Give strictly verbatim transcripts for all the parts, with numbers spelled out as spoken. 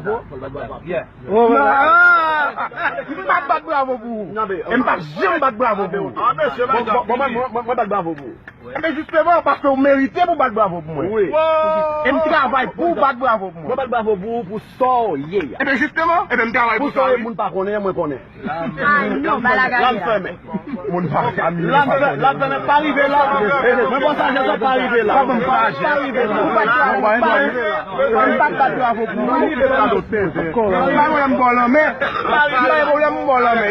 M p ap bat bravo pou ou. E m p ap janm bat bravo pou ou. Bon, bon, bon, mwen, mwen, mwen bat bravo pou ou. Enben, jisteman, paske w merite pou w bat bravo pou mwen. E m travay pou w bat bravo pou mwen. Mwen bat bravo pou ou pou sa w ye a. Enben, jisteman, enben, m travay pou sa w ye. Pou sa w ye, moun pa konnen, mwen konnen. Ay, non, balaga la. Moun pa ka miye. L ap fè, l ap fè, men pa rive la. Mwen bon sa, Jezè pa rive la. Pa rive la. M p ap bat bravo pou ou. Pa gen pwoblèm, m ba w lanmen. Pa gen pwoblèm, m ba w lanmen.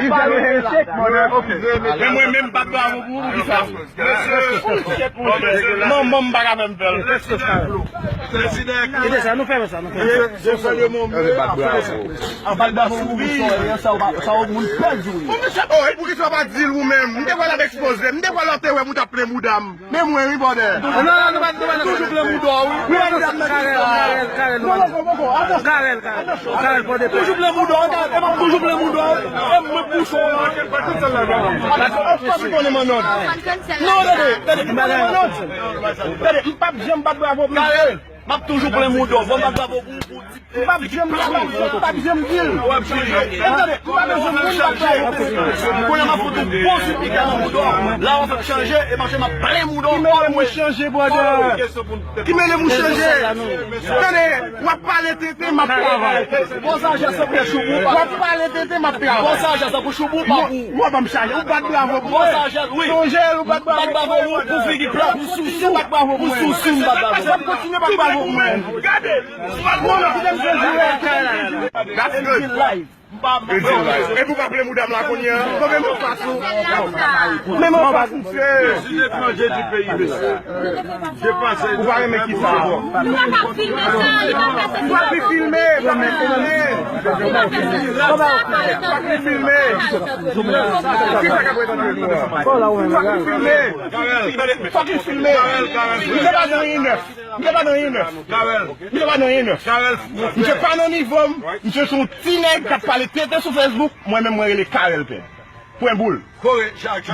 Men mwen menm, m p ap bat bravo pou ou, poukisa? Manman m pa ka fè m fè l. Kite sa, nou fèmen sa, nou fèmen sa. An bat bravo pou ou, sa, sa, sa, moun pèdi, wi. Oh, e poukisa w pa di l ou menm? M te pral ap ekspoze, m te pral antere w, ou t ap plen mouda m. Men mwen, wi, bòdè. Non, non, nou pa, nou pa toujou plen mouda w, wi. Plen mouda m nan kisa? Karèl, Karèl, Karèl, nou pa, Karèl, Karèl, Karèl, pran de pè. Toujou plen mouda w, e m ap toujou plen mouda w. E mwen bouchon an. Paske ou pa konnen m annòd. Non, tande, tande, m pa nan annòd. Tande, m p ap janm bat bravo pou Karèl. M ap toujou plen mouda w. Bon, m bat bravo pou, pou M p ap janm, m p ap janm di l. E tande, m pa bezwen moun bat bravo pou mwen. Kounye a m ap fout ou bon sipika nan mouda w. La w ap fè m chanje, e mache m ap plen mouda w. Ki mele m ou chanje, bwòdè? Ki mele m ou chanje? Tande, w ap pale tenten, m ap travay. Bon sajès pou choubou. W ap pale tenten, m ap travay. Bon sajès pou choubou, pa pou ou. W ap ban m chanje, ou bat bravo pou mwen. Bon sajès, wi. Sonje l, ou bat bravo pou mwen. Bat bravo pou, pou figi plat, pou sousou. Bat bravo pou mwen. Pou sousou, m bat bravo. W ap kontinye bat bravo pou mwen. Gade. That's good. Epi w pa plen mouda m la kounye a. Konbyen m fas ou? Men m anfas, mesye. Ou pa renmen kisa? Ou pa vle filme, pa vle filme. Pa vle filme. Kisa k ap retann yo? Pa vle filme. Fucking filme. Misye pa nan anyen nèf. Misye pa nan anyen nèf. Misye pa nan anyen nèf. Misye pa nan nivo m. Misye se yon ti nèg k ap pale tenten sou Facebook. Mwen menm, mwen rele Carel Ped. Pwen boul.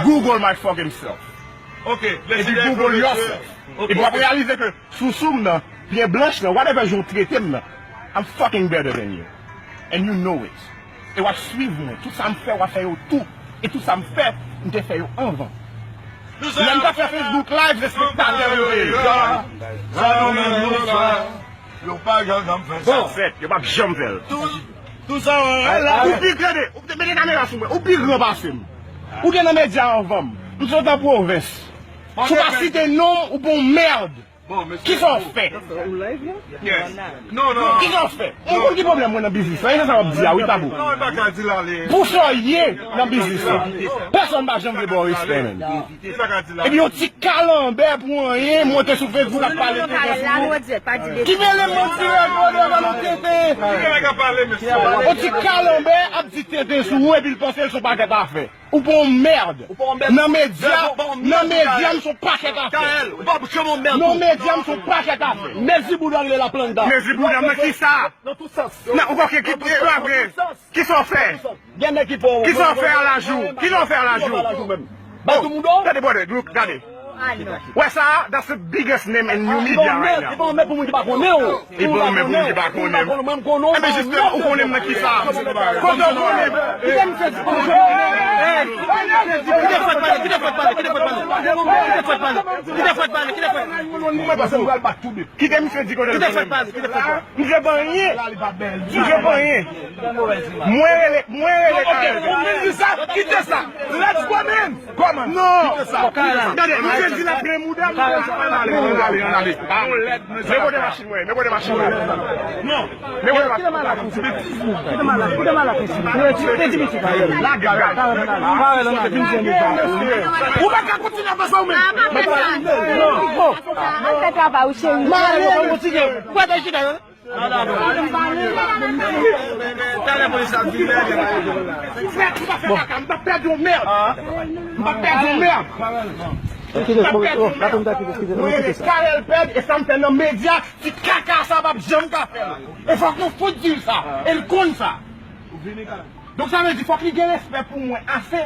Google my fucking self. Epi Google yourself. Epi w ap reyalize ke sousou m nan, pye blanch nan, whatever jan w trete m nan, I'm fucking better than you. And you know it. E w ap swiv mwen. Tout sa m fè, w ap fè yo tou. E tout sa m fè, m te fè yo anvan. Lè m t ap fè Facebook Live, respektatè yo ye. Sa yo menm, yo pa janm fè sa. Sa fèt, yo p ap janm fè l. Tou sa, ou pi, tande, ou te mete kamera sou mwen, ou pi gran pase m. Ou te nan medya anvan m. M sot an pwovens. Si w pa site non m, ou pa yon mèd. Kisa w fè? Kisa w fè? Ou konn ki pwoblèm mwen nan biznis la? E se sa w ap di a, wi, Tabou. Pou sa w ye nan biznis la, pèsonn pa janm vle ba w respè, menm. Epi yon ti kalanbè pou anyen, monte sou Facebook ap pale tenten sou ou. Ki mele m, manti rèk, bòdè, pa nou tenten. Yon ti kalanbè ap di tenten sou ou, epi l panse l se yon pakèt afè. Ou pa yon mèd. Nan medya, nan medya, m se yon pakèt afè. Nan medya, m se yon pakèt afè. Mezi bouda w rele la planta. Mezi bouda m nan kisa? Nan tout sans. Nan, ou konn ki, ki, apre, kisa w fè? Gen nèg ki pa w. Kisa w fè a laj ou? Kisa w fè a laj ou? Bat ou mouda w? Gade, brother, look, gade. Wè sa a, that's the biggest name in new media right now. Li pa yon mèd pou moun ki pa konnen w. Li pa yon mèd pou moun ki pa konnen m. Enben, jisteman, ou konnen m nan kisa? Kote w konnen m? Kite m fè di konnen. Kite fèt pale, kite fèt pale, kite fèt pale. Kite fèt pale, kite fèt pale. Mwen pase m pral bat tou de. Kite misye di kote l konnen m. Misye pa anyen. Misye pa anyen. Mwen rele, mwen rele Carel. Ou vin di sa? Kite sa. Let's go, man. Kòman? Non. Kite sa. Gade, misye di l ap plen mouda m. Ann ale, ann ale, ann ale. Men kote machin mwen, men kote machin mwen. Non. Men kote machin mwen. Kite malak, kite malak, kite malak. Ou pa ka kontinye ap fè sa ou menm. An fè travay ou, cheri. Male. Pwotèj chita yo. Talè polis la vin, lè, lè. Frè, m pa fè kaka, m pa pèdi yon mèd. M pa pèdi yon mèd. M pa pèdi yon mèd. Mwen rele Carel Ped, e sa m fè nan medya, ti kaka sa p ap janm ka fè l. E fòk nou fout di l sa. E l konn sa. Donk sa vle di fòk li gen respè pou mwen ase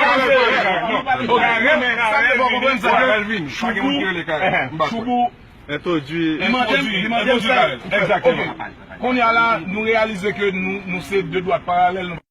Karèl, Karèl, non. Ok, men sa te fè w konprann sa. Karèl vini. Pa gen moun ki rele Karèl. M pa kwè. Choubou. Entwodui. Li mande m, li mande m sèl. Egzakteman. Ok. Kounye a la, nou reyalize ke nou, nou se de dwat paralèl, nou